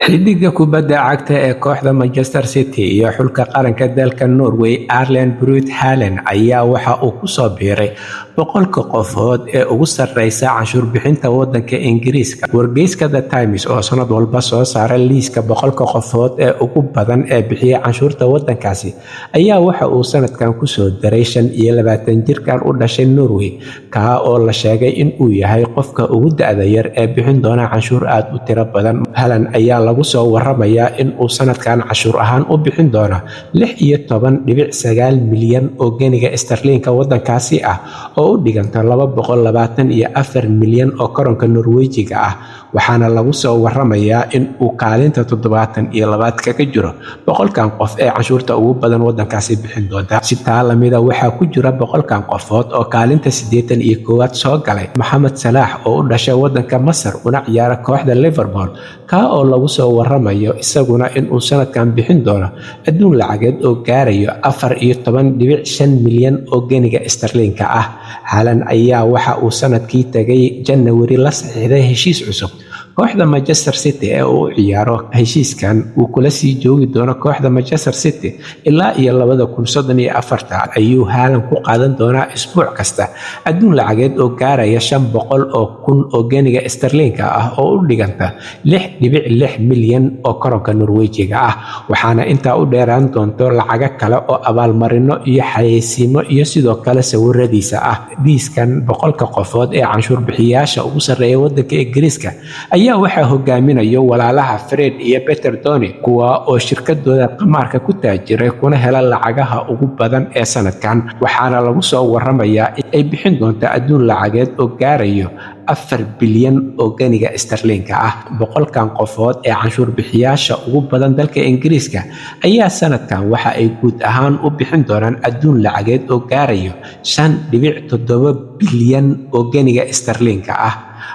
Xiddiga kubadda cagta ee kooxda Manchester City iyo xulka qaranka dalka Norway, Erling Braut Haaland, ayaa waxa uu ku soo biiray 100-ka qofood ee ugu sareysa canshuur bixinta wadanka Ingiriiska. Wargeyska The Times, oo sanad walba soo saara liiska 100-ka qofood ee ugu badan ee bixiya canshuurta wadankaasi, ayaa waxa uu sanadkan kusoo daray 25 jirkan u dhashay Norway, kaa oo la sheegay in uu yahay qofka ugu da'da yar ee bixin doona canshuur aad u tiro badan. Haaland ayaa lagu soo waramayaa in uu sanadkan canshuur ahaan u bixin doono 16.9 milyan oo geniga sterlinka wadankaasi ah, oo u dhiganta 224 milyan oo koronka Norwejiga ah. Waxaana lagu soo waramayaa in uu kaalinta 72aad kaga jiro 100-kan qof ee canshuurta ugu badan wadankaasi bixin doonta. Si taa lamida, waxaa ku jira 100-kan qofood oo kaalinta 81aad soo galay Maxamed Salaax, oo u dhashay wadanka Masar una ciyaara kooxda Liverpool, kaa oo lagu soo waramayo isaguna inuu sanadkan bixin doono adduun lacageed oo gaarayo 14.5 milyan oo geniga sterlinka ah. Haaland ayaa waxa uu sanadkii tagay Janawari la saxiixday heshiis cusub kooxda Manchester City ee uu u ciyaaro. Heshiiskan uu kula sii joogi doono kooxda Manchester City ilaa iyo 2034 ayuu Haaland ku qaadan doonaa isbuuc kasta adduun lacageed oo gaaraya 500,000 oo geniga sterlinka ah, oo u dhiganta 6.6 milyan oo koronka Norwejiga ah. Waxaana intaa u dheeraan doonto lacago kale oo abaalmarino iyo xayeysiimo iyo sidoo kale sawiradiisa ah. Liiskan 100-ka qofood ee canshuur bixiyaasha ugu sarreeya wadanka Ingiriiska ayaa waxaa hogaaminayo walaalaha Fred iyo Peter Dony, kuwa oo shirkadooda qamaarka ku taajiray kuna hela lacagaha ugu badan ee sanadkan. Waxaana lagu soo waramayaa in ay bixin doonto adduun lacageed oo gaarayo 4 bilyan oo geniga sterlinka ah. 100-kan qofood ee canshuur bixiyaasha ugu badan dalka Ingiriiska ayaa sanadkan waxa ay guud ahaan u bixin doonaan adduun lacageed oo gaarayo 5.7 bilyan oo geniga sterlinka ah.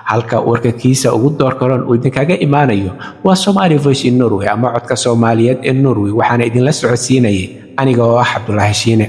Halka warka kiisa ugu doorkaroon uu idinkaga imaanayo waa Somali Voice in Norway ama Codka Soomaaliyeed ee Norway. Waxaana idinla socodsiinayay aniga oo ah Cabdulaahi Shiine.